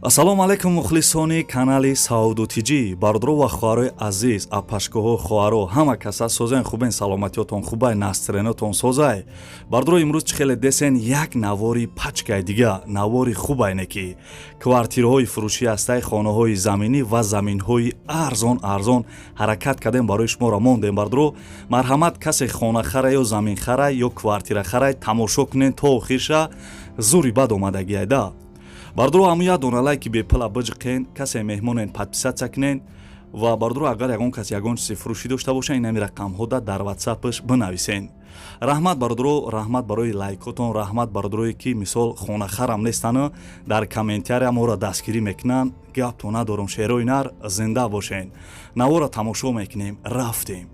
Ассалому алайкум, мухлисони канали Сауду Тиҷӣ, бародаро ва хоҳарои азиз, апашкоҳо, хоҳаро, ҳама каса созен, хубен, саломатиётон хубай, настроениятон созай. Бародаро, имрӯз чӣ хеле десен, як навори пачкай дига, навори хубайне ки квартираҳои фурӯшӣ ҳастай, хонаҳои заминӣ ва заминҳои арзон арзон ҳаракат кардем, барои шуморо мондем. Бародаро, марҳамат, касе хонахара ё заминхара ё квартирахарай, тамошо кунен то охирша, зури бад омадагиайда. Бародаро, ҳамун як дона лайки бепила биҷиқен, касе меҳмонен, подписаться кунен. Ва бародаро, агар ягон кас ягон чизе фурӯшӣ дошта боша, ин ҳами рақамҳода дар ватсапш бинависен. Раҳмат, бародаро, раҳмат барои лайкотон, раҳмат бародарое ки мисол хонахарам нестану дар комментария моро дастгирӣ мекунанд. Гапто надорум, шерои нар, зинда бошен. Навора тамошо мекунем, рафтем.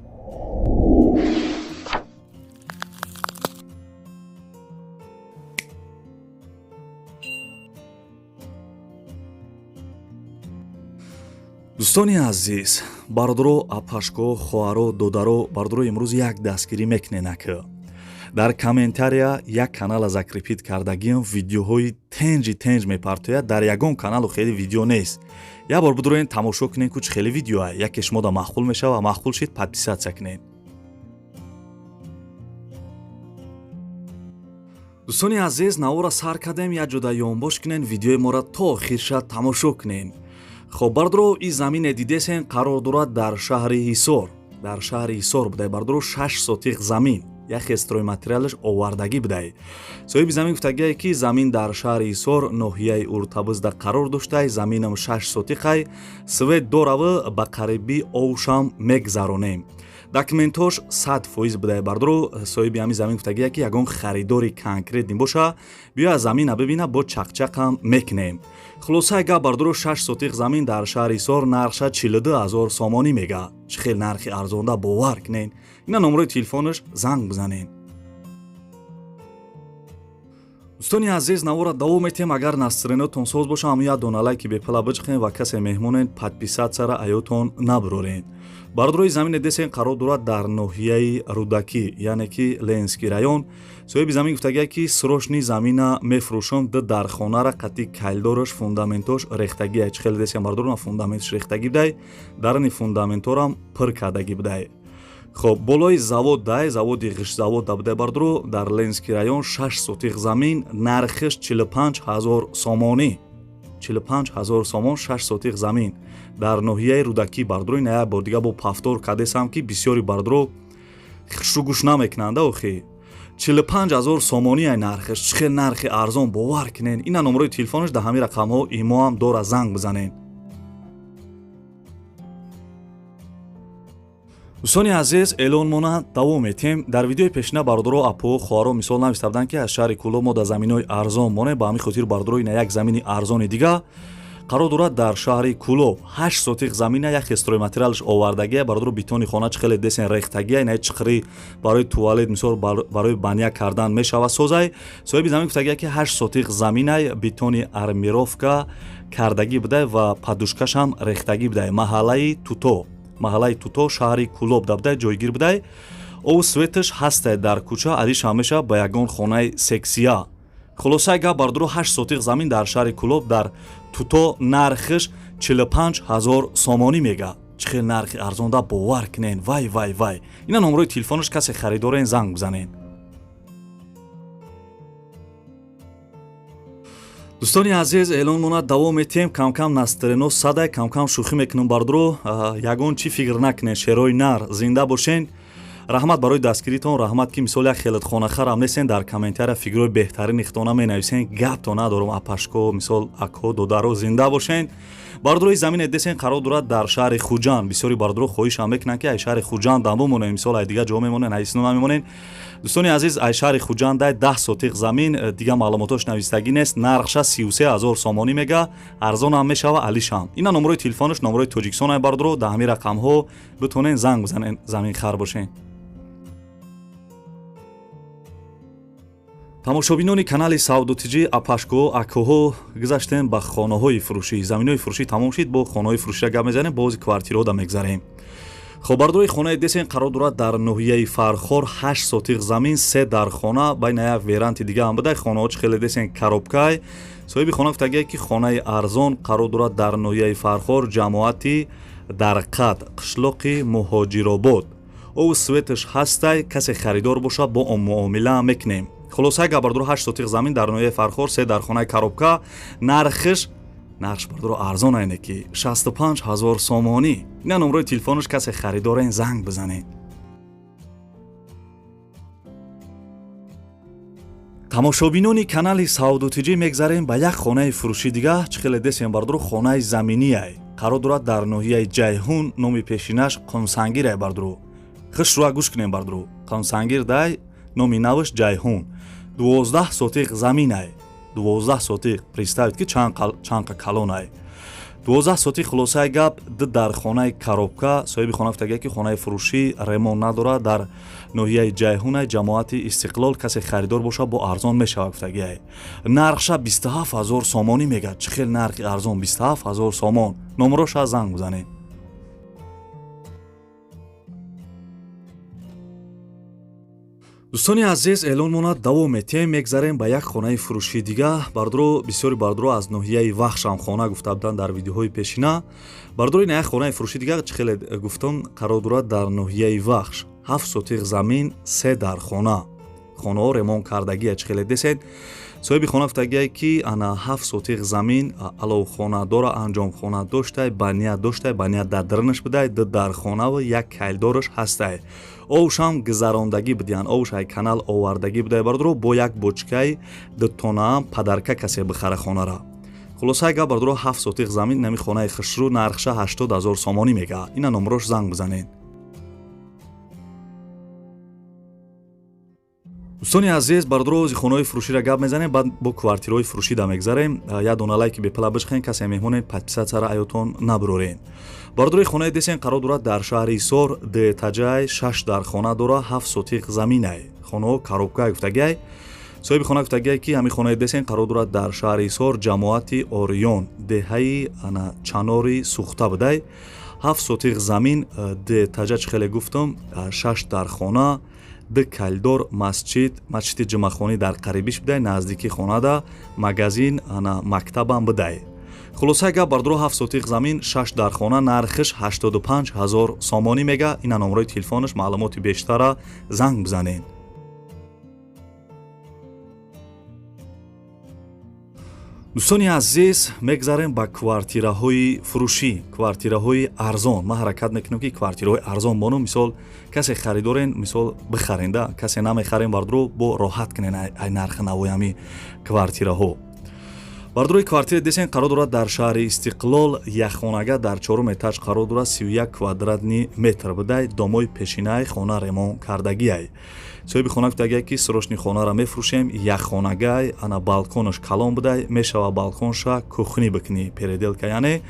Дӯстони азиз, бародаро, апашко, хоҳаро, додаро, бародаро, имрӯз як дастгирӣ мекуненак. Дар комментария як канала закрепить кардагиам, видеоҳои тенҷи тенҷ мепартояд, дар ягон каналу хеле видео нест. Як бор бидуроен, тамошо кунен, ку чӣ хеле видеоа, яке шумода маъқул мешава. Маъқул шид, подписаться кунен. Дӯстони азиз, навора сар кардем, як ҷода ёнбош кунен, видеои моро то охирша тамошо кунем. Хоб, бародаро, ин замине дидесен, қарор дорад дар шаҳри Ҳисор, дар шаҳри Ҳисор будай. Бародаро, 6 сотих замин, яхе стройматериалаш овардагӣ будай. Соҳиби замин гуфтагие ки замин дар шаҳри Ҳисор, ноҳияи Уртабизда қарор доштай, заминам 6 сотиқай, свет доравы, ба қарибӣ овшам мегзаронем, документош 100% будай. Бародаро, соҳиби ҳамин замин гуфтагие ки ягон харидори конкретный боша, биё аз замина бибина, бо чақчақам мекунем. Хулосаи гап, бародаро, 6 сотиқ замин дар шаҳри Ҳисор, нархша 42 000 сомонӣ мега. Чӣ хел нархи арзонда, бовар кунен. Ина номерои телефонаш, занг бизанен. Дӯстони азиз, навора давом метиҳем. Агар настроениятон соз боша, ҳамун як дона лайки бепила биҷиқен ва касе меҳмонен, подписаться ра аётон набурорен. Бародарои, замине десен, қарор дорад дар ноҳияи Рӯдакӣ, яъне ки Ленинский район. Соҳиби замин гуфтагия ки срочный замина мефурӯшам, ду дархонара қати калидораш, фундаментош рехтагия. Чӣ хеле десен, бародаро, фундаментш рехтагӣ будай, дарани фундаменторам пур кардагӣ будай. Хоб, болои завод дай, заводи ғиштзавод да будай. Бародаро, дар Ленинский район 6 сотих замин, нархиш 45 000 сомонӣ, 45 000 сомон, 6 сотих замин дар ноҳияи Рӯдакӣ. Бародаро, ина як бор дига бо повтор кардесам ки бисёри бародаро шугӯш намекунанда охи. 45 000 сомонӣ ай нархиш, чӣ хел нархи арзон, бовар кунен. Ина номерои телефонаш, дар ҳамин рақамҳо имоам дора, занг бизанен. Дӯстони азиз, эълонмона давом метиҳем. Дар видеои пешина бародаро, апо, хоҳаро мисол нависта буданд ки аз шаҳри Кӯлоб мо дар заминҳои арзон монем. Ба ҳамин хотир, бародаро, ина як замини арзони дига қарор дорад дар шаҳри Кӯлоб, 8 сотиқ замина, як стройматериалш овардагия. Бародаро, бетони хона чӣ хеле десен, рехтагия, ина чиқирӣ барои туалет, мисол барои баня кардан мешава созай. Соҳиби замин гуфтагия ки 8 сотиқ заминай, бетони армировка кардагӣ будай ва подушкашам рехтагӣ будай. Маҳаллаи Туто, маҳаллаи Туто, шаҳри Кӯлоб да будай, ҷойгир будай. Ову светаш ҳастай, дар кӯча алишам мешава ба ягон хонаи сексия. Хулосаи гап, бародаро, 8 сотиқ замин дар шаҳри Кӯлоб, дар Туто, нархиш 45 000 сомонӣ мега. Чӣ хел нархи арзонда, бовар кунен. Вай, вай, вай! Ина номерои телефонаш, касе харидорен, занг бизанен. Дӯстони азиз, эълонмона давом метиҳем. Камкам настроено садай, камкам шӯхӣ мекунем. Бародаро, ягон чӣ фикр накунед, шерои нар, зинда бошен. Раҳмат барои дастгиритон, раҳмат ки мисол як хелатхонахарам нестен, дар комментария фикрҳои беҳтарини хитона менависен. Гапто надорум, апашко, мисол ако, додаро, зинда бошен. Бародарои, замине десен, қарор дорад дар шаҳри Хуҷанд. Бисёри бародаро хоҳишам мекунанд ки ай шаҳри Хуҷанд дам бимонем, мисол ай дигар ҷо мемонен, ай исно намемонен. Дӯстони азиз, ай шаҳри Хуҷанд дай, 10 сотиқ замин, дигар маълумотош навистагӣ нест, нархша 33 000 сомонӣ мега, арзонам мешава, алишам. Ина номерои телефонаш, номерои Тоҷикистон ай. Бародаро, дар ҳамин рақамҳо битонен занг бизанен, заминхар бошен. Тамошобинони канали Савдотиҷӣ, апашкоҳо, акоҳо, гузаштем ба хонаҳои фурӯшӣ. Заминҳои фурӯшӣ тамом шид, бо хонаҳои фурӯшиа гап мезанем, бози квартираҳо мегзарем. Хоб, бародарои, хонаи десен, қарор дорад дар ноҳияи Фархор, 8 сотиқ замин, се дархона, байна як веранти дига ҳам будай. Хонаҳо чӣ хеле десен, коробкай. Соҳиби хона гуфтагие, ки хонаи арзон қарор дорад дар ноҳияи Фархор, ҷамоати Дарқад, қишлоқи Муҳоҷиробод. Обу светаш ҳастай, касе харидор боша, бо он муомила мекунем. Хулосаи гап, бардоро, 8 сотиқ замин дар ноҳияи Фархор, се дар хонаи коробка, нархш, бардоро, арзон айне ки 65 ҳазор сомонӣ. Ина номрои телефонаш, касе харидорен, занг бизанед. Тамошобинони канали Савдотиҷӣ, мегзарем ба як хонаи фурӯшӣ дига. Чӣ хеле десем, бардоро, хонаи заминияй, қарор дорад дар ноҳияи Ҷайҳун, номи пешинаш Қумсангирай. Бардоро, хушрӯа гӯш кунем, бардоро, Қумсангир дай, номи навш Ҷайҳун. 12 сотиқ заминай, 12 сотиқ, представить ки чанқа калонай, 12 сотиқ. Хулосаи гап, ду дар хонаи коробка. Соҳиби хона гуфтагия, ки хонаи фурӯшӣ, ремонт надорад, дар ноҳияи Ҷайҳунай, ҷамоати Истиқлол. Касе харидор боша, бо арзон мешавад, гуфтагиай. Нархша 27 ҳазор сомонӣ мегӯяд. Чӣ хел нархи арзон, 27 ҳазор сомон! Номроша, занг бизанед. Дӯстони азиз, эълон монад, давом метиҳем. Мегзарем ба як хонаи фурӯшии дига. Бардоро, бисёри бардоро аз ноҳияи Вахшам хона гуфта буданд дар видеоҳои пешина. Бардоро, ин як хонаи фурӯшии дига, чӣ хеле гуфтам, қарор дорад дар ноҳияи Вахш, 7 сотиқ замин, се дар хона, хонаҳо ремонт кардагия. Чӣ хеле десед, соҳиби хона гуфтагие, ки ана 7 сотиқ замин, аловхона дора, анҷомхона доштай, баня доштай, баня дар дарунаш будай, ду дархонаву як кайлдораш ҳастай. Овшам гузарондагӣ будиян, овш ай канал овардагӣ будай. Бардоро, бо як бочкаи дутонаам падарка касе бихара хонара. Хулосаи гап, бардоро, 7 сотиқ замин, нами хонаи хушрӯ, нархша 80 ҳазор сомонӣ мега. Ина номрош, занг бизанед. Дӯстони азиз, бардоро, ози хонаҳои фурӯширо гап мезанем, баъд бо квартираҳои фурӯшида мегзарем. Як дона лайки бепала бишхен, касе меҳмонед, подписаться ра аётон набурорен. Бардорои, хонаи десен, қарор дорад дар шаҳри Ҳисор, детаҷай, шаш дар хона дора, 7 сотиқ заминай, хонаҳо коробкай, гуфтагиай. Соҳиби хона гуфтагиай, ки ҳамин хонаи десен қарор дорад дар шаҳри Ҳисор, ҷамоати Ориён, деҳаи ана Чанори Сӯхта будай. 7 сотиқ замин, детаҷа, чӣ хеле гуфтам, шаш дар хона, ду калидор, масҷиди ҷумъахонӣ дар қарибиш будай, наздики хонада магазин, ана мактабам будай. Хулосаи гап, бардоро, 7 сотиқ замин, шаш дар хона, нархиш 85 ҳазор сомонӣ мега. Ина номрои телефонаш, маълумоти бештара занг бизанед. Дӯстони азиз, мегзарем ба квартираҳои фурӯшӣ, квартираҳои арзон. Ман ҳаракат мекунам, ки квартираҳои арзон бонум. Мисол, касе харидорен, мисол, бихаренда, касе намехарен, бардоро, бо роҳат кунен ай нархи навои ҳами квартираҳо. Бардорои, квартира десен, қарор дорад дар шаҳри Истиқлол, якхонага, дар чорум этаж қарор дорад, 31 квадратный метр будай. Домои пешинаи, хона ремонт кардагиай. Соҳиби хона гуфтагиай, ки срочный хонаро мефурӯшем, якхонагай, ана балконаш калон будай, мешава балконша кухни бикунӣ, переделка яъне.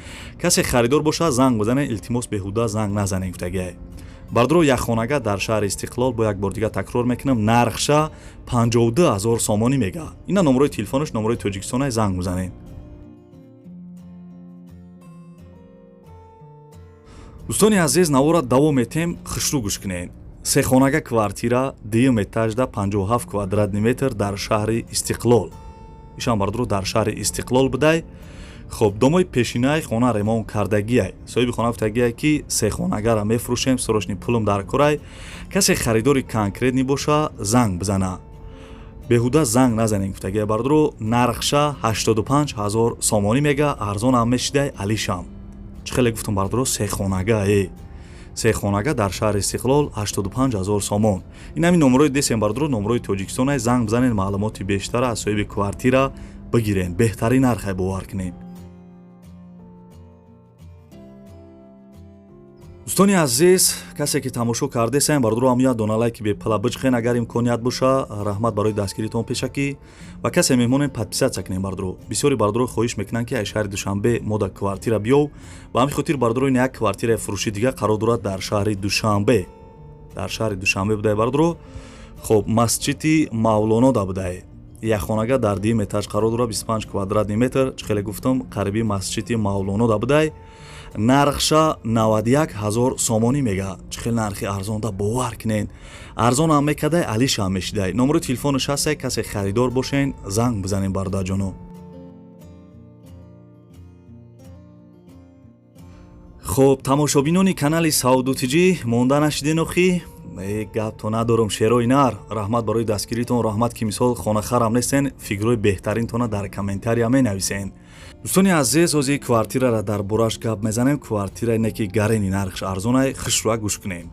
Касе харидор боша, занг бизане, илтимос, беҳуда занг назанем, гуфтагиай. Бардоро, якхонага дар шаҳри Истиқлол, бо як бор дига такрор мекунам, нархша 52 ҳазор сомонӣ мега. Ина номрои телефонаш, номрои Тоҷикистонай, занг бизанед. Дӯстони азиз, навора давом метем, хушрӯ гӯш кунед. Сехонага квартира, дуюм этажда, 57 квадратный метр, дар шаҳри Истиқлол. Ишам, бардоро, дар шаҳри Истиқлол будай. Хоб, домои пешинаи, хона ремонт кардагиай. Соҳиби хона гуфтагиай, ки сехонагара мефурӯшем, срочный пулум дар корай, касе харидори конкретный боша, занг бизана, беҳуда занг назанем, гуфтагиай. Бардоро, нархша 85 ҳазор сомонӣ мега, арзонам мешидай, алишам. Чӣ хеле гуфтам, бардоро, сехонага, сехонага дар шаҳри Истиқлол, 85 ҳазор сомон. Ин ҳамин номрои десем, бардоро, номрои Тоҷикистонай, занг бизанед, маълумоти бештара аз соҳиби квартира бигирен, беҳтарин нархай, бовар кунед. Дӯстони азиз, касе ки тамошо кардесен, бардоро, ҳам як дона лайки бепала биҷхен, агар имконият боша. Раҳмат барои дастгиритон пешакӣ. Ва касе меҳмонем, подписаться кунем. Бардоро, бисёри бардоро хоҳиш мекунанд, ки аз шаҳри Душанбе мода квартира биёв. Ба ҳамин хотир, бардоро, ин як квартираи фурӯши дига қарор дорад дар шаҳри Душанбе, дар шаҳри Душанбе будай. Бардоро, хоб, масҷиди Мавлонода будай, якхонага, дар дуюм этаж қарор дорад, 25 квадратный метр. Чӣ хеле гуфтам, қариби масҷиди Мавлонода будай, нархша 91 ҳазор сомонӣ мега. Чӣ хел нархи арзонда, бовар кунед, арзонам мекардай, алишам мешидай. Номерои телефонаш ҳастай, касе харидор бошен, занг бизанем, бародарҷоно. Хуб, тамошобинони канали Сауду Тиҷӣ, монда нашиден охи, гапто надорам. Шерои нар, раҳмат барои дастгиритон, раҳмат, ки мисол хонахарам нестен, фикрҳои беҳтаринтона дар комментария менависен. Дӯстони азиз, ҳозир квартирара дар бораш гап мезанем. Квартира не ки гарени, нархш арзонай, хушрӯа гӯш кунем.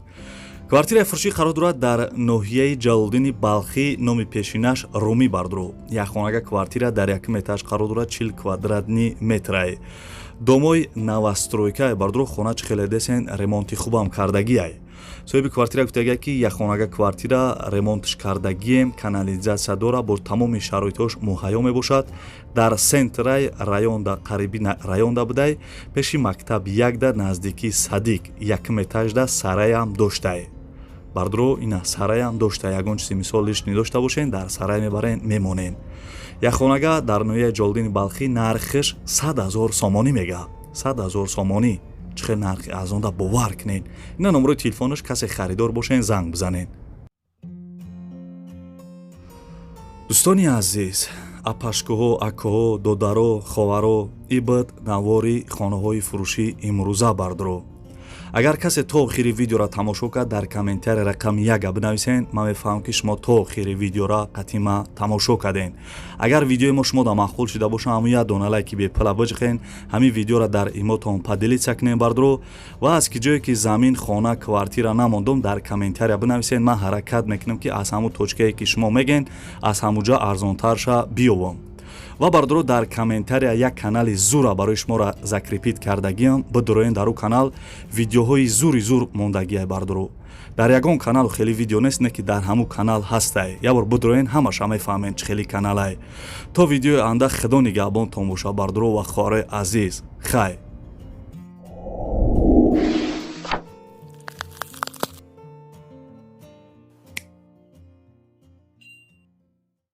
Квартираи фурӯшӣ қарор дорад дар ноҳияи Ҷалолиддини Балхӣ, номи пешинаш Румӣ, бардуру. Якхонага квартира дар якум этаж қарор дорад, 40 квадратный метрай. Домой новостройка, бардуру. Хона чӣ хеле десен, ремонти хубам кардагиай. Соҳиби квартира гуфтагия, ки якхонага квартира, ремонтш кардагием, канализатсия дора, бо тамоми шароитҳош муҳайё мебошад. Дар центрай районда, қариби районда будай, пеши мактаб якда, наздикии садик, якум этажда, сараям доштай, бардуро. Ина сараям дошта, ягон чизи мисол лишний дошта бошен, дар сарай мебарен, мемонен. Якхонага дар ноҳияи Ҷолиддини Балхӣ, нархиш 100 000 сомонӣ мега. 100 000 сомонӣ, чӣ хел нархи арзонда, бовар кунен. Ина номерои телефонаш, касе харидор бошен, занг бизанен. Дӯстони азиз, апашкоҳо, акоҳо, додаро, ховаро, ибд навори хонаҳои фурӯшӣ имрӯза, бардуро. Агар касе то охири видеоро тамошо кард, дар комментария рақами яка бинависен, ман мефаҳмам, ки шумо то охири видеора қатима тамошо кардем. Агар видеои мо шумо да маъқул шида боша, ҳамун як дона лайки бепула биҷиқен, ҳамин видеоро дар имотон поделиться кунем, бардуро. Ва аз ки ҷое ки замин, хона, квартира намондум, дар комментария бинависен, ман ҳаракат мекунам, ки аз ҳамун точкае, ки шумо мегӯен, аз ҳамуҷа арзонтарша биёбам. Ва, бардоро, дар комментария як канали зура барои шуморо закрепить кардагиам, бидуроен дар ӯ канал, видеоҳои зури зур мондагиай, бардоро. Дар ягон канал хеле видео нест, не ки дар ҳамун канал ҳастай. Як бор бидуроен, ҳамаша мефаҳмед, чӣ хели каналай. То видеои анда, худо нигаҳбонтон боша, бардоро ва хоҳарои азиз. Хайр.